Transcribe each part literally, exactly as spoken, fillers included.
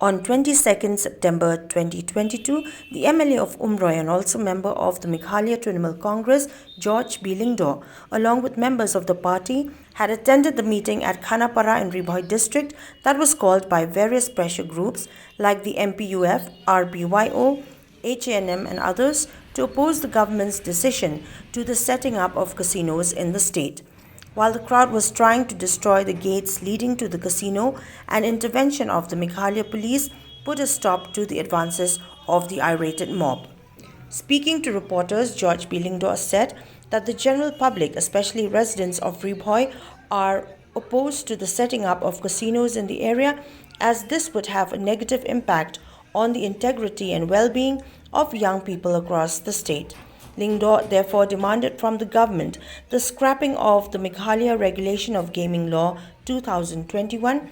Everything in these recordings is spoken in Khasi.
On twenty-second September twenty twenty-two, the M L A of Umroi and also member of the Meghalaya Trinamool Congress, George B Lyngdoh, along with members of the party, had attended the meeting at Khanapara in Ri Bhoi district that was called by various pressure groups like the M P U F, R B Y O, H A N M and others to oppose the government's decision to the setting up of casinos in the state. While the crowd was trying to destroy the gates leading to the casino, an intervention of the Meghalaya police put a stop to the advances of the irated mob. Speaking to reporters, George B Lyngdoh said that the general public, especially residents of Ri Bhoi, are opposed to the setting up of casinos in the area, as this would have a negative impact on the integrity and well-being of young people across the state. Lyngdoh therefore demanded from the government the scrapping of the Meghalaya Regulation of Gaming Law two thousand twenty-one,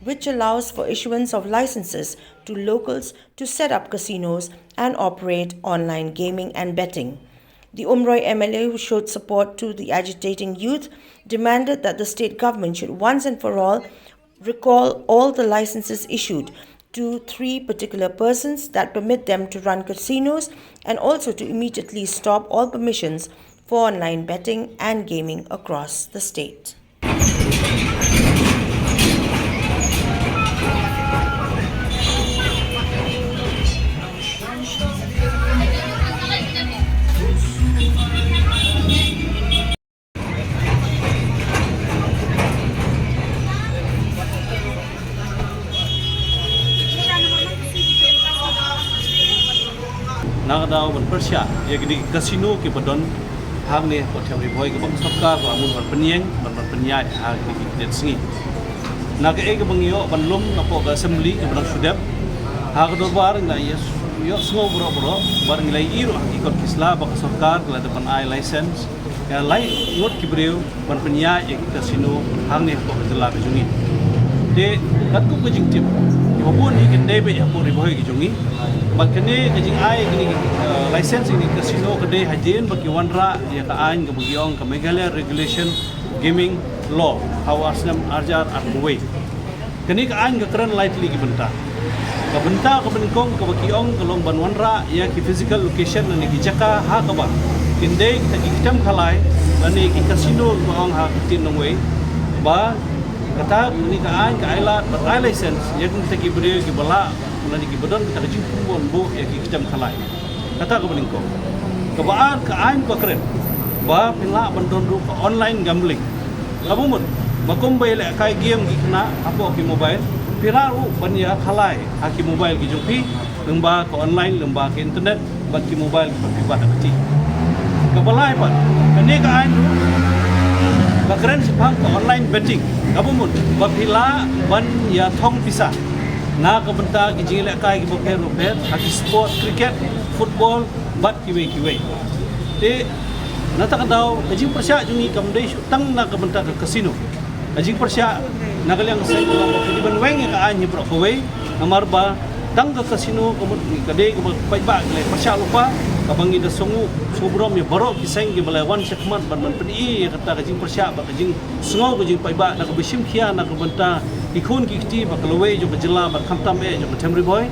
which allows for issuance of licenses to locals to set up casinos and operate online gaming and betting. The Umroi M L A, who showed support to the agitating youth, demanded that the state government should once and for all recall all the licenses issued to three particular persons that permit them to run casinos, and also to immediately stop all permissions for online betting and gaming across the state. Na ka daw ban pyrshah ïa kine ki casino kiba don hangne hapoh Themri Bhoi, kaba ka sorkar ka la mut ban pynïeng, ban, ban pynïaid ha kine ki khyndai sngi. Na kaei kaba ngi ïoh ban lum napoh ka assembly kaba dang shu dep, ha ka dorbar ngi la ïoh, ïoh sngew baroh baroh, bad ngi la ïohi ruh ha ki kot ki sla ba ka sorkar ka la dep ban ai license ïa lai ngut ki briew ban pynïaid ïa ki casino hangne hapoh ka jylla ka jong ngi. Te katkum ka jingtip, kiba bun hi ki dei beit hapoh Ri Bhoi ka jong ngi. Bad kane ka jingai kine ki, eh, license ïa kine ki casino ka dei hadien ba ki wanrah ïa ka aiñ kaba ki ong ka Meghalaya Regulation Gaming Law ha u ar snem ar hajar arphew wei. Kane ka aiñ ka kren lai tylli ki bynta. Ka bynta kaba nyngkong kaba ki ong ka long ban wanrah ïa ki physical location lane ki jaka ha kaba kin dei kita ki ktem khalai lane ki casino kiba ong ha ka ktien nongwei, ba kata kane ka aiñ ka ai lad bad ai license ïa kita ki briew kiba lah lane kiba don kita ka jingpynbun buh ïa ki ktem khalai. Kata kaba nyngkong. Kaba ar, ka aiñ ka kren ba phin lah ban don ruh ka online gambling. Kaba mut ba kumba ïalehkai game ki khynnah hapoh ki mobile, phi lah ruh ban ïa khalai ha ki mobile ki jong phi, lyngba ka online, lyngba ka internet, bad ki mobile kiba phi bat ha kti. Kaba lai pat, kane ka aiñ ruh ka kren shaphang ka online betting. Kaba mut ba phi lah ban ïa thong pisa na ka bynta ki jingïalehkai kiba pher bapher, ha ki sport, cricket, football, bad kiwei kiwei. Te na kata ka daw ka jingpyrshah jong ngi kam dei shuh tang na ka bynta ka casino. Ka jingpyrshah na ka liang ka seng ka long ba ka dei ban weng ïa ka aiñ hi baroh kawei, namar ba tang ka casino ka mut ka dei kaba paidbah ki la pyrshah lypa, kaba ngi da sngew, sngew burom ïa baroh ki seng kiba la wan shakhmat ban, ban pyni ïa kata ka jingpyrshah bad ka jing sngew ka jingpaidbah na kaba shim khia na ka bynta ki khun ki kti ba ka lawei jong ka jylla bad khamtam eh jong ka Themri Bhoi.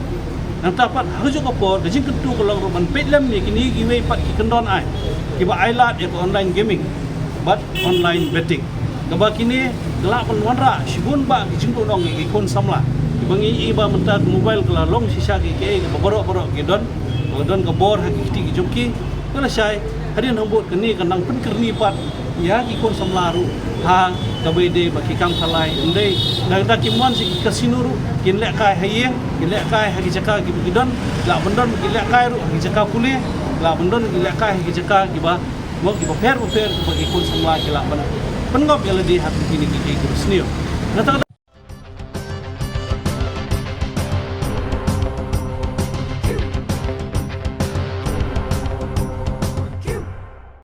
Nangta pat ha kajuh ka por ka jingkyntu ka long ruh ban peit lem ïa kine kiwei pat ki kyndon aiñ kiba ai lad ïa ka online gaming bad online betting, kaba kine ki lah ban wanrah shibun bah ki jingduhnong ïa ki khun samla. Kiba ngi i ba mynta ka mobile ka la long shisha ki, kiei kiba baroh baroh ki don, ka la don ka bor ha ki kti ki jong ki. Ka la shai hadien hangbud kane ka nang pynkyrni pat ïa ki khun samla ruh ha kaba ïadei bad ki kam khalai. Ym dei da, da kim wan sha ki casino ruh, kin lehkai ha ïing, kin lehkai ha ki jaka kiba ki don, lah ban don ki lehkai ruh ha ki jaka pule, lah ban don ki lehkai ha ki jaka kiba, mo, kiba pher bapher kiba ki khun samla ki lah ban pynngop ïa lade ha kine ki, ki, kiba sniew. Na kata ka